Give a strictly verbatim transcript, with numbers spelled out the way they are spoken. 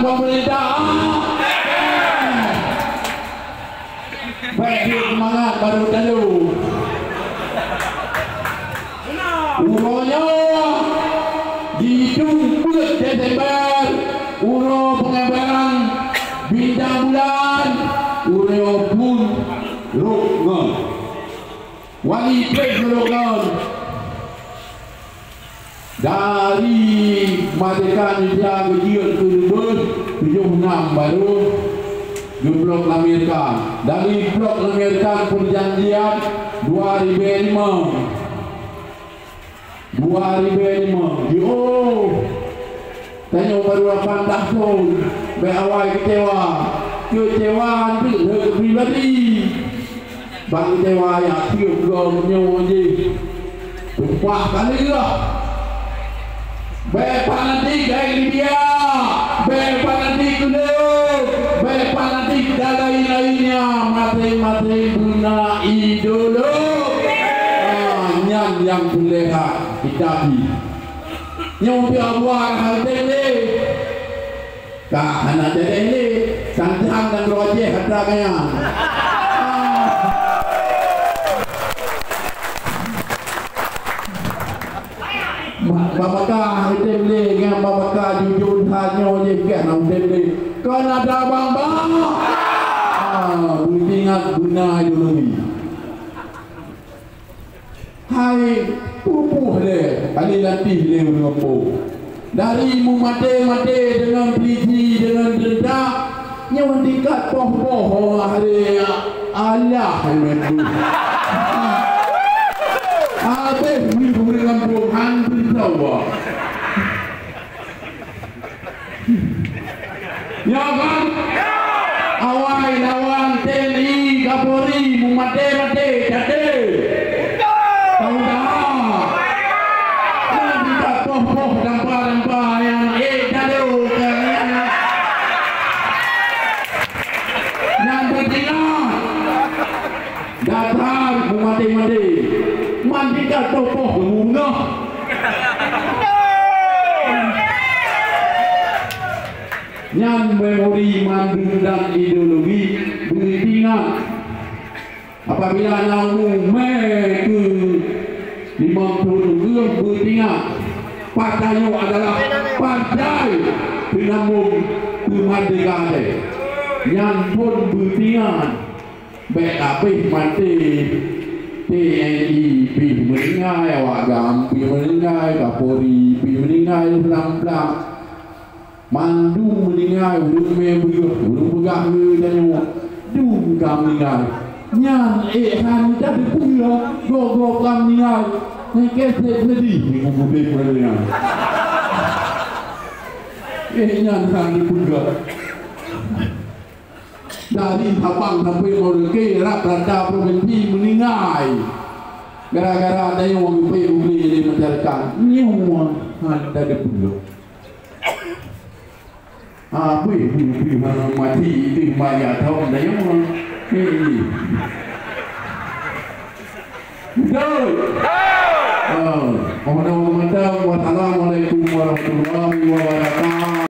Pemerintah. Bèk jeuet seumangat baru talo. Uroe nyoe dihitung peuet Desember, uroe peungabaran bintang bulan, uroe phôn rhot ngon. Wali treb lôn ngon. Dari Merdeka Indonesia geujeuet keu leubeh tujoh nam baru geublok Amerika. Dari blok Amerika, peujanjian dua ribèe limong. Dua ribèe limong. Jiôh. Tanyoe baru lapan belas thôn, bèk awai keucewa. Keucewa nteuk lé keu pribadi. Bang keucewa nyang tiep gob nyoe jih. Tumpah ka lheueh. Bèk fanatik hai Libya. Bèk fanatik Kudus. Bèk fanatik dan lain-lainnya. Maséng-maséng beuna ideologi. Ah, nyan nyang tuléh kitab jih. Nyoe pih Allah hana tém lé. Ka hana tém lé, sang-sang dan roh jih hana gaya. Ba-, babaka hana tém lé, ngon babaka jujur that nyoe jih ka hana tém lé. Kon ada bang-bang. Ah, beuingat beuna ideologi. Hai, pupuh lé, kali latih lé ureueng gampông. Dari meumaté-maté deungon pulisi, deungon teuntra, nyoe tingkat poh-poh hari Allah yang menentukan. Habéh ureueng gampông, han teuntèe. Ya kan? Awai lawan T N I, Kapolri, meumaté-maté, caté. Tahu tak? Nanti tak poh-poh, dampa-dampa yang, eh, caté, yang, yang, yang bertindak. Datang meumaté-maté. Mantika tokoh geumunah. Nyan memori mandum dan ideologi beutingat. Apabila na umu mè keu limong thôn leubeh beutingat, partai nyoe adalah partai peunambông keumerdeka. Nyan pun beutingat. Bèk habéh maté, T N I pih meuninggai, awak GAM pih meuninggai, Kapolri pih meuninggai, blang-blang. Mandum meuninggai, ureueng mè beureuh, ureueng peugah lé tanyoe, dum ka meuninggai. Nyan ék han teupeue gob-gob ka meuninggai. Nyang keu sedih, nyoe udép meuninggai. Ék nyan han teupeue. Dari Sabang sampai Merauke, rata-rata provinsi meuninggai. Gara-gara ada nyang geupeubuet jadi masyarakat. Nyoe hana ada peue. Ah, bui, bui, bui, mati itu maya tahun dah nyoe. Ni, ni. Betul. Ah, mohon maaf, wassalamualaikum warahmatullahi wabarakatuh.